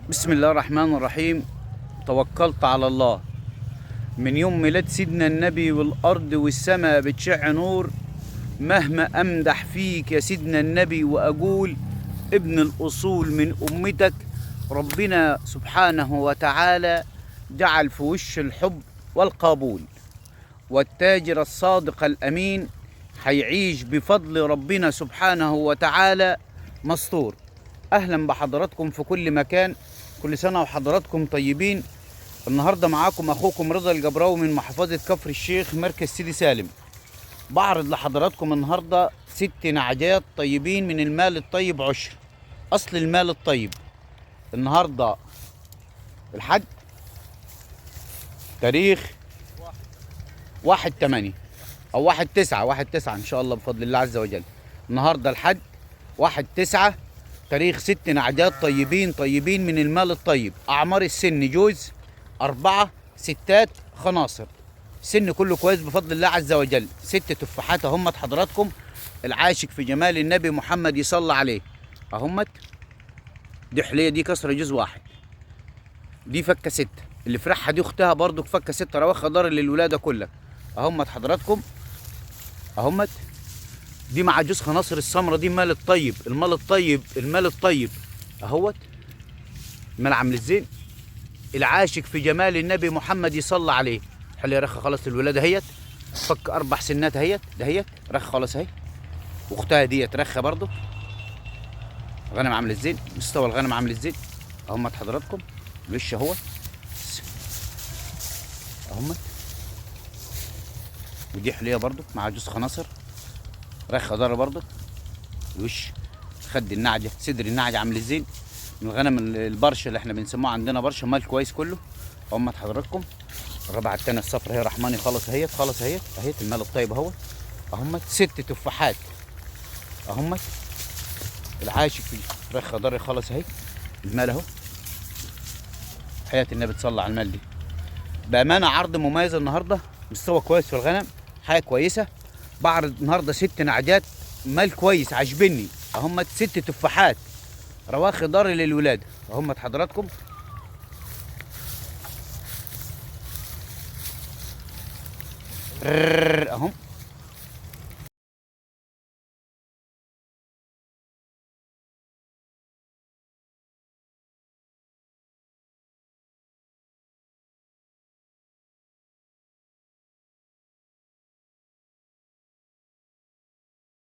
بسم الله الرحمن الرحيم. توكلت على الله. من يوم ميلاد سيدنا النبي والأرض والسماء بتشع نور، مهما أمدح فيك يا سيدنا النبي وأقول ابن الأصول من أمتك، ربنا سبحانه وتعالى جعل في وش الحب والقبول، والتاجر الصادق الأمين هيعيش بفضل ربنا سبحانه وتعالى مستور. أهلا بحضراتكم في كل مكان، كل سنة وحضراتكم طيبين. النهاردة معاكم أخوكم رضا الجبراوي من محافظة كفر الشيخ، مركز سيدي سالم. بعرض لحضراتكم النهاردة 6 نعجات طيبين من المال الطيب عشر، أصل المال الطيب. النهاردة الحد تاريخ 1/8 أو 1/9، 1/9 إن شاء الله بفضل الله عز وجل. النهاردة الحد 1/9، تاريخ 6 نعجات طيبين طيبين من المال الطيب. أعمار السن جوز 4 6 خناصر، سن كله كويس بفضل الله عز وجل. 6 تفاحات اهمت حضراتكم، العاشق في جمال النبي محمد يصلى عليه اهمت. دي حلية، دي كسرة جوز 1، دي فكة 6، اللي فرحها دي اختها برضو فكة 6، رواخ دار للولادة كلها اهمت حضراتكم اهمت. دي مع جوز خناصر السمرة، دي مال الطيب، المال الطيب، المال الطيب اهوت، المال عامل الزين. العاشق في جمال النبي محمد يصلى عليه. حلي رخ خلاص الولادة اهيت، فك 4 سنات اهيت، دهيت رخ خلاص اهي، واختها ديت رخه برضو. غنم عامل الزين، مستوى الغنم عامل الزين اهمت حضراتكم. الوش اهوت اهمت. ودي حليه برضو مع جوز خناصر، رخه ضر برضو. الوش خد النعجه، صدر النعجه عامل الزين، من الغنم البرشه اللي احنا بنسموه عندنا برشه، مال كويس كله اهمت حضراتكم. الرابعة الثانية الصفر هي رحماني خالص اهيت، خالص اهيت اهيت، المال الطيب اهوت اهمت. 6 تفاحات اهمت. العاشق في رخه ضري خالص اهي، المال اهو. حياة النبي تصلى على المال دي. بامانه عرض مميز النهارده، مستوى كويس في الغنم، حاجة كويسة. بعرض النهارده 6 نعجات مال كويس عاجبني اهمت. 6 تفاحات رواخي ضري للولاده اهمت حضراتكم. اهم.